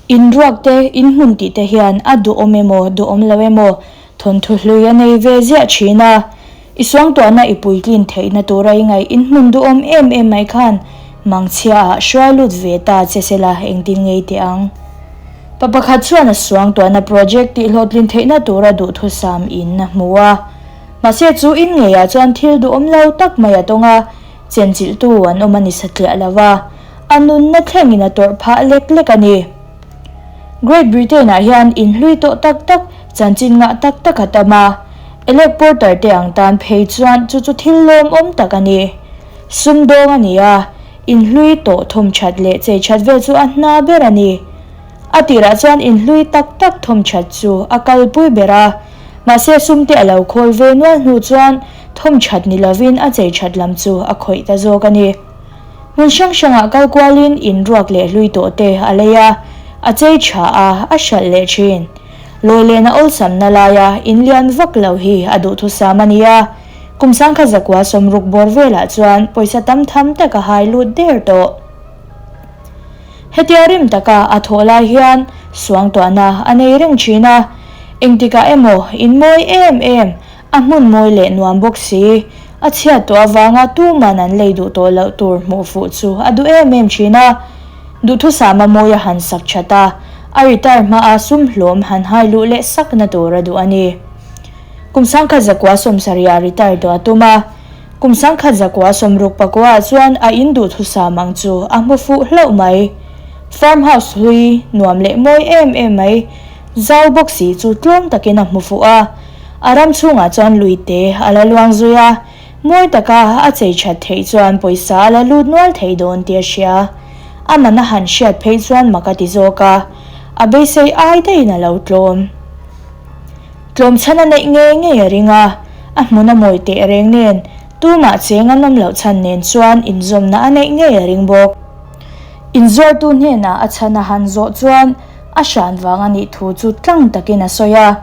In ruak te, in hmun tih te hian a duhawm emaw duhawm lo emaw thawnthu hlui a nei ve ziah thin a. I suangtuahna i puitlin theihna tura i ngaih in hmun duhawm em em mai khan mangchhia ah hruai lut ve ta che sela engtin ngei teh ang. Pa pakhat chuan a suangtuahna project tih hlawhtlin theihna tura duhthusam in a hmu a. Mahse chu in ngeiah chuan thil duhawm lo tak mai a tawng a, chenchilhtu an awm a ni satliah lo va, a nunna thlengin a tawrh phah lek lek a ni. Great Britain-ah hian in hlui tawh tak tak, chanchin ngah tak tak a tam a, Alec Porter te ang tan phei chuan chu chu thil lawmawm tak a ni. Sumdawng a ni a, in hlui tawh thawm that leh chei that vel chu a hna ber a ni. A tirah chuan in hlui tak tak thawm that chu a kalpui ber a, mahse sum te a lo khawl ve nual hnu chuan thawm that ni lovin a chei that lam chu a khawih ta zawk a ni. Hmun hrang hrangah kal kualin in ruak leh hlui tawh te a lei a, a chei tha a, a hralh leh thin. Lawi lena awlsamna laia in lian vak lo hi a duhthusam a ni a, kum sangkhat zakua sawmruk bawr velah chuan pawisa tam tham tak a hai lut der tawh. Hetia rim taka a thawh lai hian suangtuahna a nei reng thin a, engtikah emaw in mawi em em, a hmun mawi leh nuam bawk si, a chhiat tawh avanga tuman an lei duh tawh loh tur hmuh fuh chu a duh em em thin a. Duhthusama mawi a han sak that a, a retire hmaa sum hlawm han hai luh leh sakna tur a duh a ni. Kum sangkhat zakua sawmsarih ah retire tawh a tum a. Kum sangkhat zakua sawmruk pakua ah chuan a in duhthusam ang chu a hmu fuh hlauh mai. Farm house hlui nuam leh mawi em em mai, zau bawk si chu tlawm takin a hmu fuh a. A ram chhungah chuan lui te a la luang zui a, mawi taka a chei that theih chuan pawisa a la lut nual thei dawn tih a hria. A man a han hriat phei chuan mak a ti zawk a, a beisei ai daihin a lo tlawm. Tlawm chhan a neih ngei ngei a ring a, a hmun a mawi teh reng nen, tumah cheng an awm loh chhan nen chuan inzawmna a neih ngei a ring bawk. Inzuartu hnenah a chhan a han zawh chuan a hran vang a nih thu chu tlang takin a sawi a.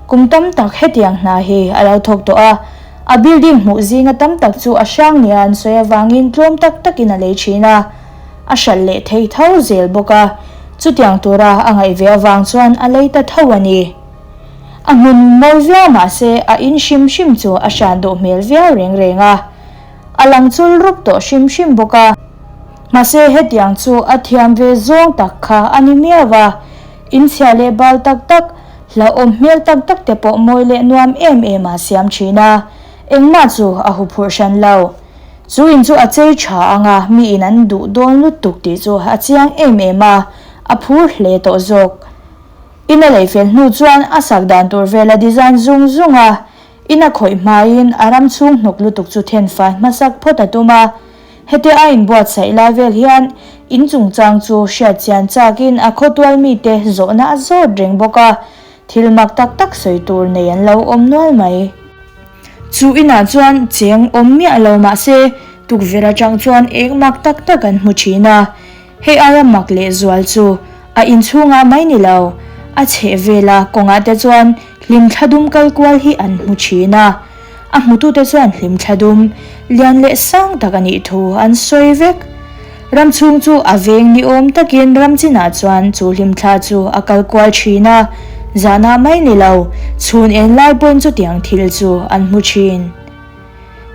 Kum tam tak hetiang hna hi a lo thawk tawh a, a building hmuh zinga tam tak chu a hrang nia an sawi avangin tlawm tak takin a lei thin a, a hralh leh thei tho zel bawk a, chutiang tura a ngaih ve avang chuan a lei ta tho a ni. A hmun mawi viau mahse a in hrim hrim chu a hran duh hmel viau reng reng a, a lang chul rup tawh hrim hrim bawk a. Mahse hetiang chu a thiam ve zawng tak kha a ni miau a, in chhia leh bal tak tak, hlauhawm hmel tak tak te pawh mawi leh nuam em em a siam thin a, engmah chu a huphurh hran lo. Chu in chu a chei tha ang a, mi in an duh dawn lutuk tih chu a chiang em em a, a phur hle tawh zawk. In a lei fel hnu chuan a sak dan tur vel a design zung zung a, in a khawih hmaiin a ram chhung hnawk lutuk chu then fai hmasak phawt a tum a. Hetia a inbuatsaih lai vel hian in chungchang chu hriat chian chakin a khawtual mite zawhna a zawt reng bawk a, thil mak tak tak sawi tur nei an lo awm nual mai. Chu inah chuan cheng awm miah lo mahse tukverh atang chuan eng mak tak tak an hmu thin a. Hei aia mak leh zual chu a inchhungah mai ni lo, a chheh vela kawngah te chuan hlimthla dum kal kual hi an hmu thin a. A hmutute chuan hlimthla dum, lian leh sang tak a nih thu an sawi vek. Ram chhung chu a veng ni awm takin ram chinah chuan chu hlimthla chu a kal kual thin a, zanah mai ni lo, chhun en lai pawhin chutiang thil chu an hmu thin.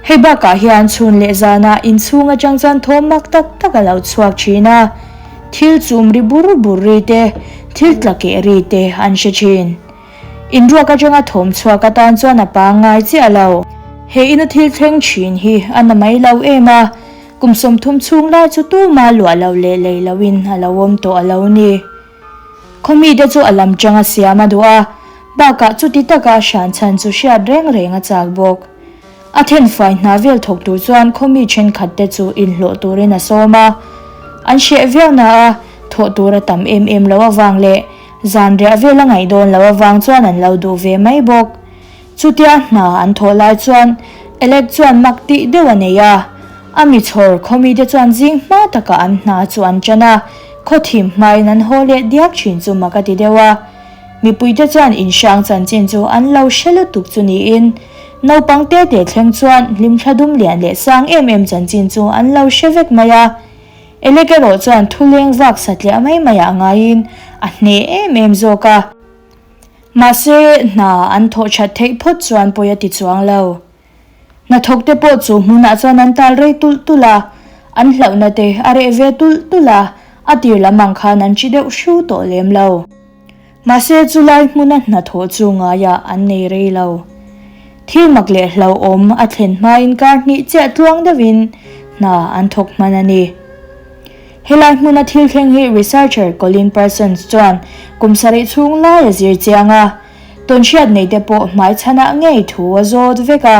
Hei bakah hian chhun leh zanah inchhung atang chuan thawm mak tak tak a lo chhuak thin a, thil chum ri bur bur ri te, thil tla keh ri te an hre thin. Inruak atanga thawm chhuak atan chuan a pangngai chiah lo. He ina thil thleng thin hi a na mai lo em a, kum 30 chhung lai chu tuma luah lo leh lei loin a lo awm tawh a lo ni. Khawmite chu a lam tanga siam a duh a, bakah chuti taka a hran chhan chu hriat reng reng a chak bawk. A thenfai hna vel thawk tur chuan khawmi thenkhat te chu inhlawh turin a sawm a. An hreh viau na a, thawh tur a tam em em lo avang leh zan riah vel a ngaih dawn lo avang chuan an lo duh ve mai bawk. Chutia hna an thawh lai chuan Alec chuan mak tih deuh a nei a. A mi chhawr khawmite chuan zing hma takah an hna chu an ṭan a, khaw thim hmain an haw leh diak ṭhin chu mak a ti deuh a. Mipuite chuan inhrang chanchin chu an lo hre lutuk chu niin, naupang te te thleng chuan hlimthla dum lian leh sang em em chanchin chu an lo hre vek mai a. Elek erawh chuan thu leng vak satliah mai maiah ngaiin a hneh em em zawk a. Mahse, hna an thawh that theih phawt chuan pawi a ti chuang lo. Hnathawkte pawh chu hmunah chuan an tal rei tulh tulh a, an hlauhna te a reh ve tulh tulh a, a tir lam ang khan an chi deuh hru tawh lem lo. Mahse chulai hmuna hnathawh chu ngaiah an nei rei lo. Thil mak leh hlauhawm a thlen hmain kar hnih chiah tluang deuhin hna an thawk hman a ni. Helai hmuna thil thleng hi researcher Colin Parsons chuan kum sarih chhung lai a zir chiang a. Tawnhriat nei te pawh hmai chhanah ngei thu a zawt vek a.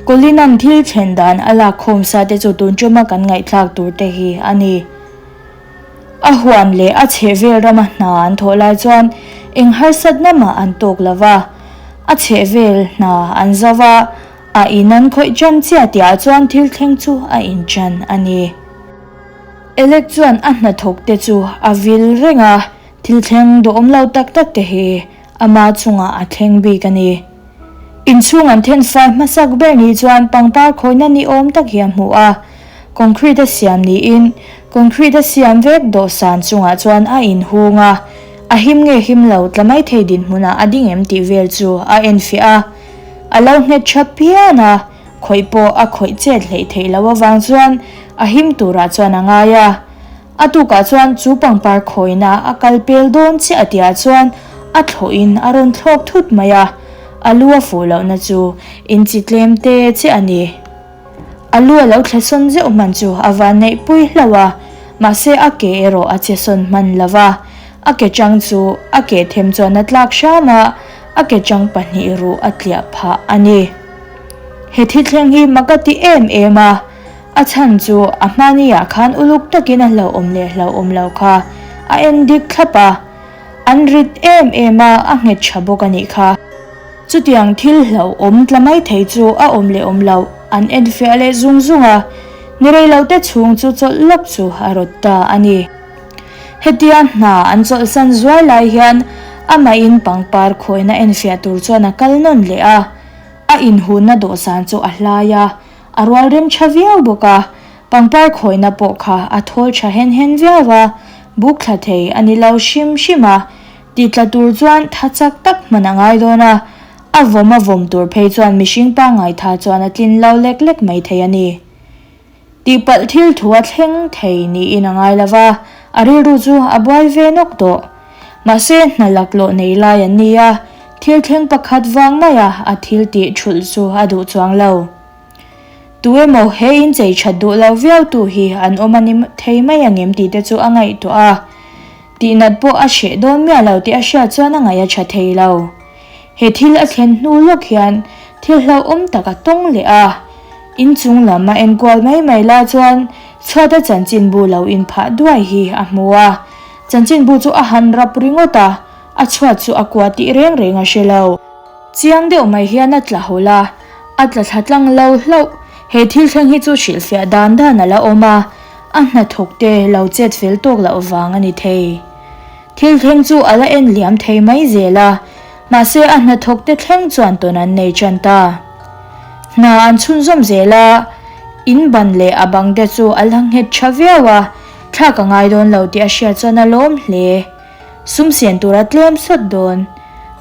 Colin-a'n thil thlen dan a lak khawm sa te chu tun tuma kan ngaihthlak tur te hi a ni. A huan leh a chhehvel rama hna an thawh lai chuan eng harsatna mah an tawk lo va, a chhehvel hna an zo va, a in an khawih ṭan chiah tihah chuan thil thleng chu a inṭan a ni. Alec chuan a hnathawk te chu a vil reng a. Thil thleng duhawm lo tak tak te hi ama chungah a thleng bik a ni. Inchhung an then fai hmasak ber ni chuan pangpar khawina ni awm tak hi a hmu a, concrete a siam niin concrete a siam vek dawhsan chungah chuan a inhung a, a him nge him lo tla mai thei dinhmunah a ding em tih vel chu a enfiah a, a lo nghet tha phian a, khawih pawh a khawih chet hleih theih loh avang chuan a him turah chuan a ngai a. A tukah chuan chu pangpar khawina a kal pel dawn chiah tihah chuan a thlawhin a rawn thlawk thut mai a, a lu a fuh lohna chu inchi tlem te chiah a ni. A lu a lo thle sawn zeuh hman chu a van neih pui hlauh a, mahse a ke erawh a che sawn hman lo va, a ke chang chu a ke them chuan a tlak hram a, a ke chang pahnih ruh a tliah phah a ni. He thilthleng hi mak a ti em em a. A chhan chu a hmaniah khan uluk takin a hlauhawm leh hlauhawm lo kha a en dik thlap a, an rit em em a, a nghet tha bawk a nih kha. Chutiang thil hlauhawm tla mai thei chu a awm leh awm loh an en fiah leh zung zung a, ni rei lo te chhung chu chawlh lawk chu a rawt ta a ni. Hetia hna an chawlhsan zuai lai hian amahin pangpar khawina en fiah tur chuan a kal nawn leh a, a inhunna dawhsan chu a hlai a, A rual rem tha viau bawk a, pangpar khawihna pawh kha a thawl tha hen hen viau a, buk thla thei a ni lo hrim hrim a, ti tla tur chuan tha chak tak hman a ngai dawn a, a vawm a vawm tur phei chuan mihring pangngai tha chuan a tlin lo lek lek mai thei a ni. Tihpalh thil thu a thleng thei niin a ngai lo va, a rilru chu a buai ve nawk tawh. Mahse hna laklawh nei lai an ni a, thil thleng pakhat vang maia a thil tih thulh chu a duh chuang lo. Tu emaw he inchei that duh lo viau tu hi an awm a ni thei mai angem tih te chu a ngaihtuah a, tihnat pawh a hreh dawn miah lo tih a hriat chuan a ngaih a tha thei lo. He thil a thlen hnu lawk hian thil hlauhawm tak a tawng leh a, inchung lam a enkual mai mai lai chuan chhuata chanchinbu lo inphah duai hi a hmu a, chanchinbu chu a han rap ringawt a, a chhuat chu a kua tih reng reng a hre lo. Chiang deuh mai hian a tla hawlh a, a tla thla tlang lo hlauh. He thil thleng hi chu hrilhfiah dan dan a la awm a, a hnathawk te lo chet fel tawk loh vang a ni thei. Thil thleng chu a la en liam thei mai zel a, mahse a hnathawk te thleng chuan tawn an nei tan ta. Hna an chhunzawm zel a, in ban leh a bang te chu a la nghet tha viau a, thlak a ngai dawn lo tih a hriat chuan a lawm hle. Sum sian tura tlem sawt dawn.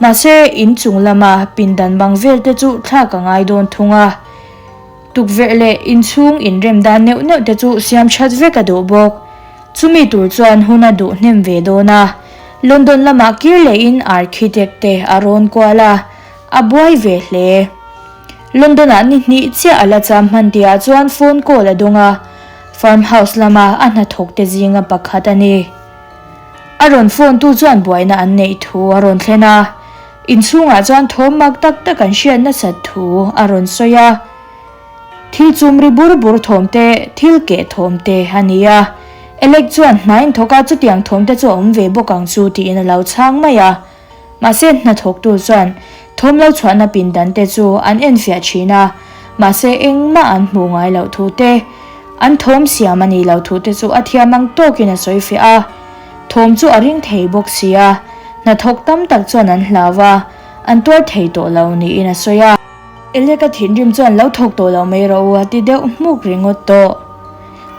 Mahse, in chung lama pindan bang vel te chu thlak a ngai dawn thung a. Tukverh leh inchhung inrem dan neuh neuh te chu siam that vek a duh bawk. Chumi tur chuan hun a duh hnem ve dawn a. London lamah kir lehin architect te a rawn kual a, a buai ve hle. London-ah ni hnih chiah a la cham hman tihah chuan phone call a dawng a, farmhouse lama a hnathawk te zinga pakhat a ni. A rawn phone tu chuan buaina an neih thu a rawn thlen a, inchhungah chuan thawm mak tak tak an hriat nasat thu a rawn sawi a. Thil chum ri bur bur thawm te, thil keh thawm te a ni a. Alec chuan hnain thawk a chutiang thawm te chu a awm ve bawk ang chu tiin a lo chhang mai a. Mahse hnathawktu chuan thawm lo chhuahna pindan te chu an enfiah thin a, mahse engmah an hmuh ngai loh thu te, an thawm siam a nih loh thu te chu a thiam ang tawkin a sawi fiah a. Thawm chu a ring thei bawk si a, hnathawk tam tak chuan an hlau a, an tuar thei tawh lo niin a sawi a. Eleka thinrim chuan lo thawk tawh lo mai rawh u a ti deuh hmuk ringawt tawh.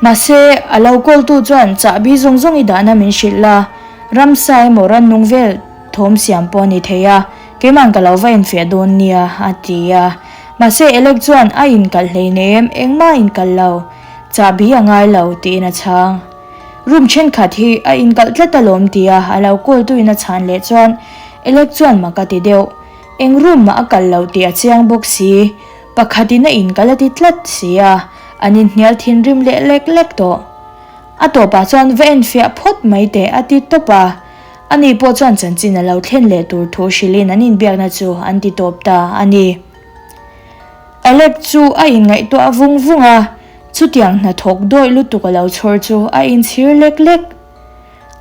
Mahse, a lo kawltu chuan chahbi zawng zawng i dahna min hrilh la, ramsa emaw rannung vel thawm siam pawh a ni thei a, keima'n ka lo va infiah dawn nia, a ti a. Mahse, Alec chuan a inkalh hleinem, engmah a inkalh lo, chahbi a ngai lo, tiin a chhang. Room thenkhat hi a inkalh tlat alawm tia a lo kawltuin a chhan leh chuan Alec chuan mak a ti deuh. Eng room mah a kalh lo tih a chiang bawk si. Pakhatin a inkalh a ti tlat si a, an inhnial thinrim leh lek lek tawh. A tawpah chuan va enfiah phawt mai teh a ti tawp a. Ani pawh chuan chanchin a lo thlen leh tur thu hrilhin an inbiakna chu an ti tawp ta a ni. Alec chu a inngaihtuah vung vung a, chutiang hnathawk dawih lutuk a lo chhawr chu a inchhir lek lek.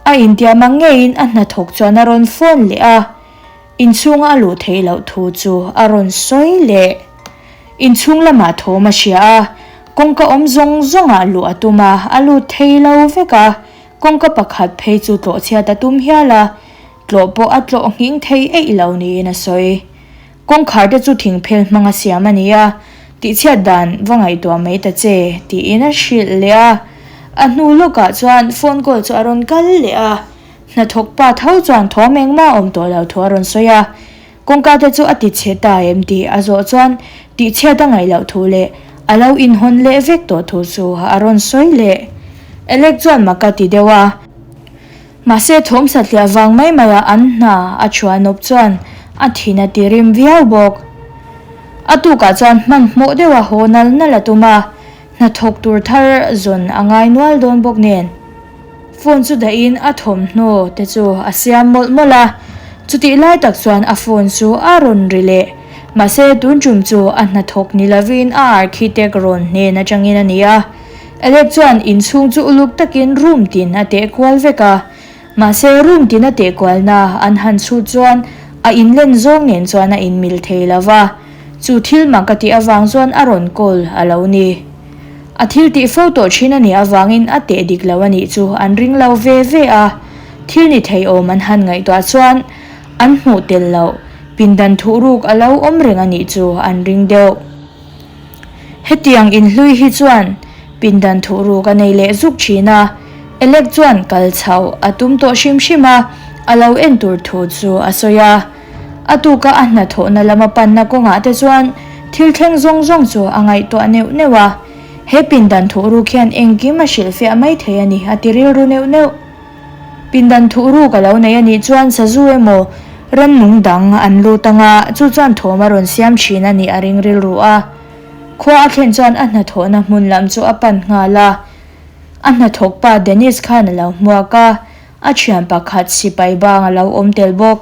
A intiam ang ngeiin a hnathawk chuan a rawn phone leh a. Inchhunga a luh theih loh thu chu a rawn sawi leh. Inchhung lamah thawm a hria a, kawngka awm zawng zawngah luh a tum a, a lut thei lo vek a, kawngka pakhat phei chu tlawh chhiat a tum hial a, tlawh pawh a tlawh nghing thei eih lo niin a sawi. Kawngkhar te chu thingphel hmanga siam a ni a, tihchhiat dan va ngaihtuah mai ta che, tiin a hrilh leh a. A hnu lawkah chuan phone call chu a rawn kal leh a. Hnathawk pa tho chuan thawm engmah a awm tawh lo thu a rawn sawi a, kawngka te chu a ti chhe ta em tih a zawh chuan tihchhiat a ngaih loh thu leh a lo inhawn leh vek tawh thu chu a rawn sawi leh. Alec chuan mak a ti deuh a, mahse thawm satliah vang mai mai a an hna a chhuah nawp chuan a thin a ti rim viau bawk. A tukah chuan hmanhmawh deuh a haw nal nal a tum a, hnathawk tur thar zawn a ngai nual dawn bawk nen. Phone chu dahin a thawmhnaw te chu a siam mawlh mawlh a, chutih lai tak chuan a phone chu a rawn ri leh. Mahse tun tum chu a hnathawk ni lovin a architect rawn hnen atangin a ni a. Alec chuan inchhung chu uluk takin room tin a teh kual vek a, mahse room tin a teh kualna an han chhut chuan a inlen zawng nen chuan a inmil thei lo va, chu thil mak a tih avang chuan a rawn call a lo ni. A thil tih fo tawh thin a nih avangin a teh dik lo a nih chu an ring lo ve ve a, thil ni thei awm an han ngaihtuah chuan an hmuh tel loh pindan thuhruk a lo awm reng a nih chu an ring deuh. Hetiang inhlui hi chuan pindan thuhruk a nei leh zuk thin a, Alec chuan kal chhoh a tum tawh hrim hrim a, a lo en tur thu chu a sawi a. A tuka a hnathawhna lama panna kawngah te chuan thil thleng zawng zawng chu a ngaihtuah neuh neuh a, he pindan thuhruk hian engkim a hrilhfiah mai thei a ni a ti rilru neuh neuh. Pindan thuhruk a lo nei a nih chuan sazu emaw rannung dang an lut anga chu chuan thawm a rawn siam thin a nih a ring rilru a. Khua a thlen chuan a hnathawhna hmun lam chu a pan nghal a, a hnathawk pa Dennis khan a lo hmuak a, a thian pakhat sipai bang a lo awm tel bawk.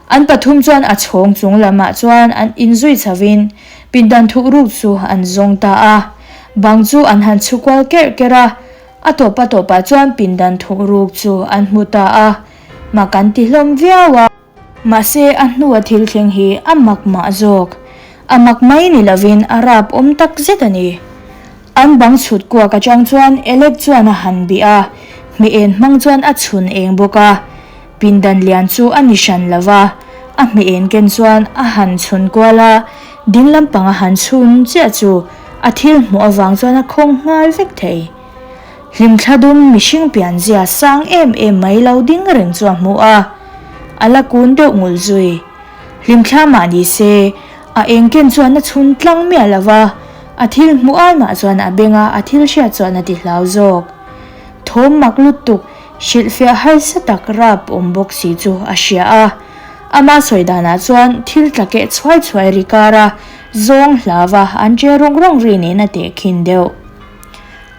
An pathum chuan a chhawng chung lamah chuan an inzui chhovin pindan thuhruk chu an zawng ta a. Bang chu an han chhu kual kerh kerh a, a tawp a tawpah chuan pindan thuhruk chu an hmu ta a, mak an ti hlawm viau a. Mahse a hnua thil thleng hi a mak mah zawk. A mak mai ni lovin a rap awm tak zet a ni. An bang chhut kuak atang chuan Alec chuan a han bih a, hmeh en hmang chuan a chhun eng bawk a. Pindan lian chu a ni hran lo va, a hmeh en ken chuan a han chhun kual a, ding lampang a han chhun chiah chu a thil hmuh avang chuan a khawng nghal vek thei. Hlimthla dum mihring pianzia sang em em mai lo ding reng chu a hmu a, a la kun deuh ngul zui. Hlimthla mah ni se, a engken chuan a chhun tlang miah lo va, a thil hmuh ai mah chuan a beng a, a thil hriat chuan a ti hlau zawk. Thawm mak lutuk, hrilhfiah harsa tak rap awm bawk si chu a hria a. Ama sawi danah chuan thil tla keh chhuai chhuai ri kara zawng hlava an che rawng rawng ri nen a tehkhin deuh.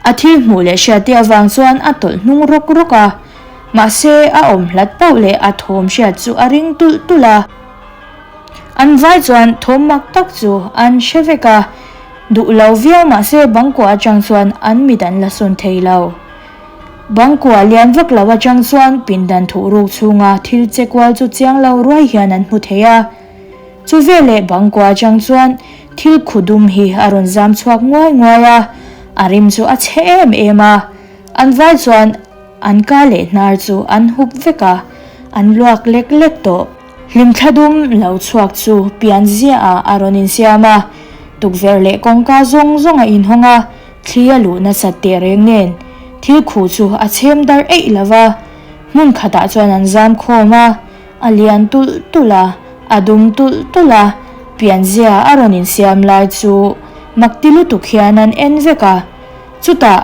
A thil hmuh leh hriat te avang chuan a tawlh hnung rawk rawk a, mahse a awm hlat pauh leh a thawm hriat chu a ring tulh tulh a. An vai chuan thawm mak tak chu an hre vek a, duh lo viau mahse bangkua atang chuan an mit an la sawn thei lo. Bangkua lian vak lo atang chuan pindan thuhruk chhunga thil che kual chu chiang lo ruai hian an hmu thei a. Chu veleh bangkua atang chuan thil khu dum hi a rawn zam chhuak nguai nguai a, a rim chu a chhe em em a. An vai chuan an ka leh hnar chu an hup vek a, an luak lek lek tawh. Hlimthla dum lo chhuak chu pian ziahah a rawn insiam a, tukverh leh kawngka zawng zawng a inhawng a. Thli a luh nasat teh reng nen thil khuh chu a chhem dar eih lo va, hmun khatah chuan an zam khawm a, a lian tulh tulh a, a dum tulh tulh a, pianzia a rawn insiam lai chu mak ti lutuk hian an en vek a, chutah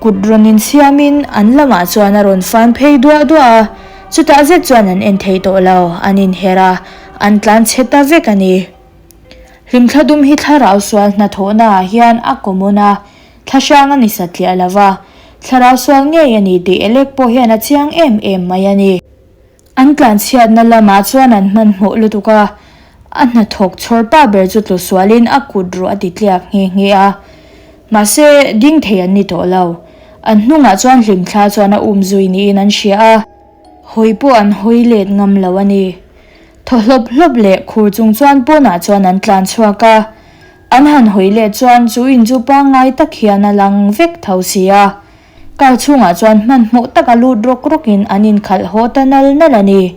kut rawn insiamin an lamah chuan a rawn fan phei duah duah a, chutah zet chuan an en thei tawh lo, an inher a, an tlan chhe ta vek a ni. Hlimthla dum hi thlarau sual hnathawhna ah hian a common a, thlahrang a ni satliah lo va, thlarau sual ngei a ni tih Elek pawh hian a chiang em em mai a ni. An tlanchhiatna lamah chuan an hmanhmawh lutuk a, a hnathawk chhawr pa ber chu tlu sualin a kut ruah a ti tliak nghe nghe a. Mahse, ding thei an ni tawh lo. An hnungah chuan hlimthla chuan a um zui niin an hria a, hawi pawh an hawi let ngam lo a ni. Thaw hlawp hlawp leh khur chung chuan pawnah chuan an tlan chhuak a, an han hawi leh chuan chu in chu pangngai tak hian a lang vek tho si a. Car chhungah chuan hmanhmawh taka lut rawk rawkin an inkhalh haw ta nal nal a ni.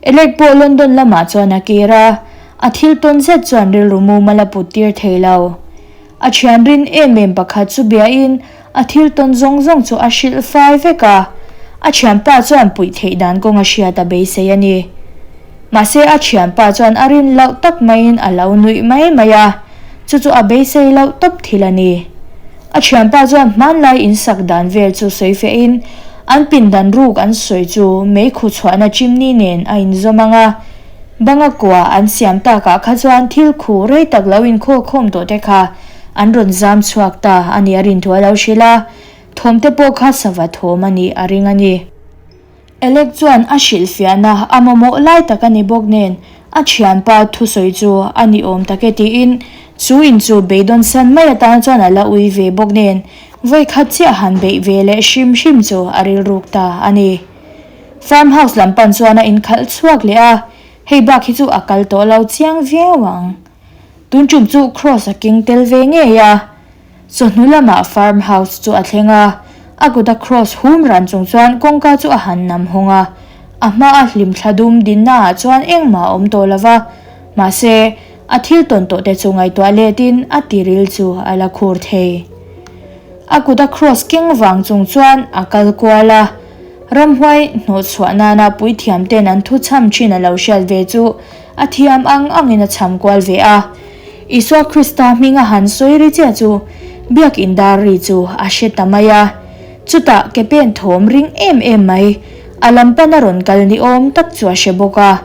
Elek pawh London lamah chuan a kir a, a thil tawn zet chuan rilru mumal a put tir thei lo. A thian rin em em pakhat chu biain a thil tawn zawng zawng chu a hrilh fai vek a, a thianpa chuan puih theih dan kawng a hriat a beisei a ni. Mahse a thianpa chuan a rin loh tak maiin a lo nuih mai mai a, chu chu a beisei loh tawp thil a ni. A thianpa chuan hmanlai insak dan vel chu sawi fehin an pindan ruk an sawi chu meikhu chhuahna chimney nen a inzawm ang a, Banga kua an siam takah kha chuan thil khu rei tak lo inkhawl khawm tawh te kha an rawn zam chhuak ta a nih a rin thu a lo hrilh a, thawm te pawh kha sava thawm a nih a ring a ni. Alec chuan a hrilhfiahna a mamawh lai tak a ni bawk nen a thianpa thusawi chu a ni awm tak e tiin chu in chu beidawn san mai atan chuan a la ui ve bawk nen vawikhat chiah han beih ve leh hrim hrim chu a rilruk ta a ni. Farm house lam pan chuan a inkhalh chhuak leh a, hei bak hi chu a kal tawh lo chiang viau ang. Tun tum chu Kross a keng tel ve ngei a. Chawhnu lamah farm house chu a thleng a, a kuta Kross hum ran chung chuan kawngka chu a han nam hawng a. A hmaa hlimthla dum dinna ah chuan engmah a awm tawh lo va, mahse, a thil tawn tawh te chu ngaihtuah letin a tiril chu a la khur thei. A kuta Kross keng vang chung chuan a kal kual a. Ramhuai hnawhchhuah nana puithiam ten an thu chham thin a lo hriat ve chu a thiam ang angin a chham kual ve a. Isua Krista hming a han sawi ri chiah chu Biakin dar ri chu a hre ta mai a. Chutah ke pen thawm ring em em mai, a lam pana rawn kal ni awm tak chu a hre bawk a.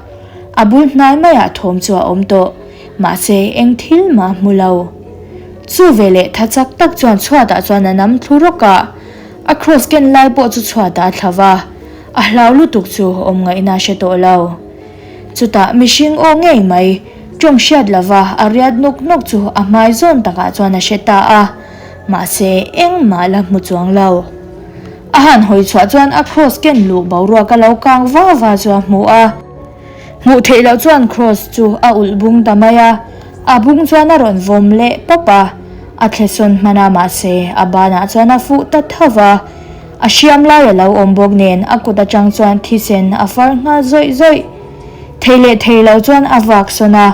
A bul hnai maiah thawm chu a awm tawh, mahse eng thil mah hmu lo. Chu veleh tha chak tak chuan chhuatah chuan a nam thlu rawk a. A cross ken lai pawh chu chhuatah a thla va, a hlau lutuk chu awm ngaihna a hre tawh lo. Chutah mihring aw ngei mai, tawng hriat lova a riat nawk nawk chu a hmai zawn takah chuan a hre ta a, mahse engmah la hmu chuang lo. A han hawi chhuah chuan a cross ken luh boruak a lo kang va va chu a hmu a. Hmuh theih loh chuan Kross chu a ulh bung ta mai a, a bung chuan a rawn vawm leh pawp a, a thle sawn hman a mahse a banah chuan a fuh ta tho va, a hriam lai a lo awm bawk nen a kut atang chuan thisen a far nghal zawih zawih. Thei leh thei lo chuan a vak sawn a,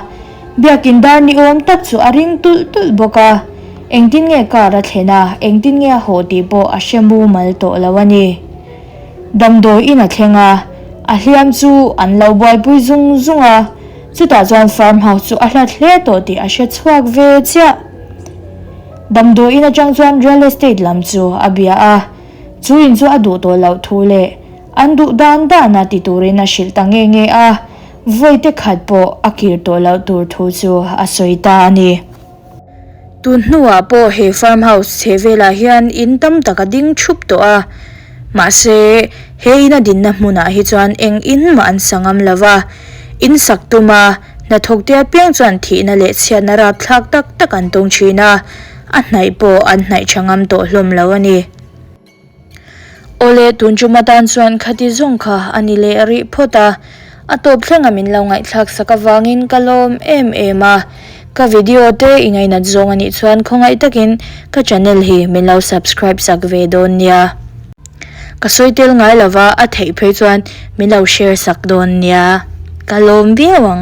biakin dar ni awm tak chu a ring tulh tulh bawk a, engtin nge car a thlen a, engtin nge a haw tih pawh a hre mumal tawh lo a ni. Damdawi in a thleng a, a hliam chu an lo buaipui zung zung a, chutah chuan farm house chu a hlat hle tawh tih a hre chhuak ve chiah. Damdawi in atang chuan real estate lam chu a bia a, chu in chu a duh tawh loh thu leh an duh dan dan a ti turin a hrilh ta nge nge a, vawi te khat pawh a kir tawh loh tur thu chu a sawi ta a ni. Tun hnuah pawh he farm house chhe velah hian in tam tak a ding thup tawh a, mahse he in a dinna hmunah hi chuan eng in mah an sa ngam lo va, in sak tuma hnathawk te apiang chuan thihna leh chhiatna rapthlak tak tak an tawng thin a, a hnaih pawh an hnaih tha ngam tawh hlawm lo a ni. Awle, tun tum atan chuan khati zawng kha a ni leh rih phawt a, a tawp thlenga min lo ngaihthlak sak avangin ka lawm em em a. Ka video te i ngainat zawng a nih chuan khawngaih takin ka channel hi min lo subscribe sak ve dawn nia. Ka sawi tel ngai lova a theih phei chuan min lo share sak dawn nia. Ka lawm viau ang.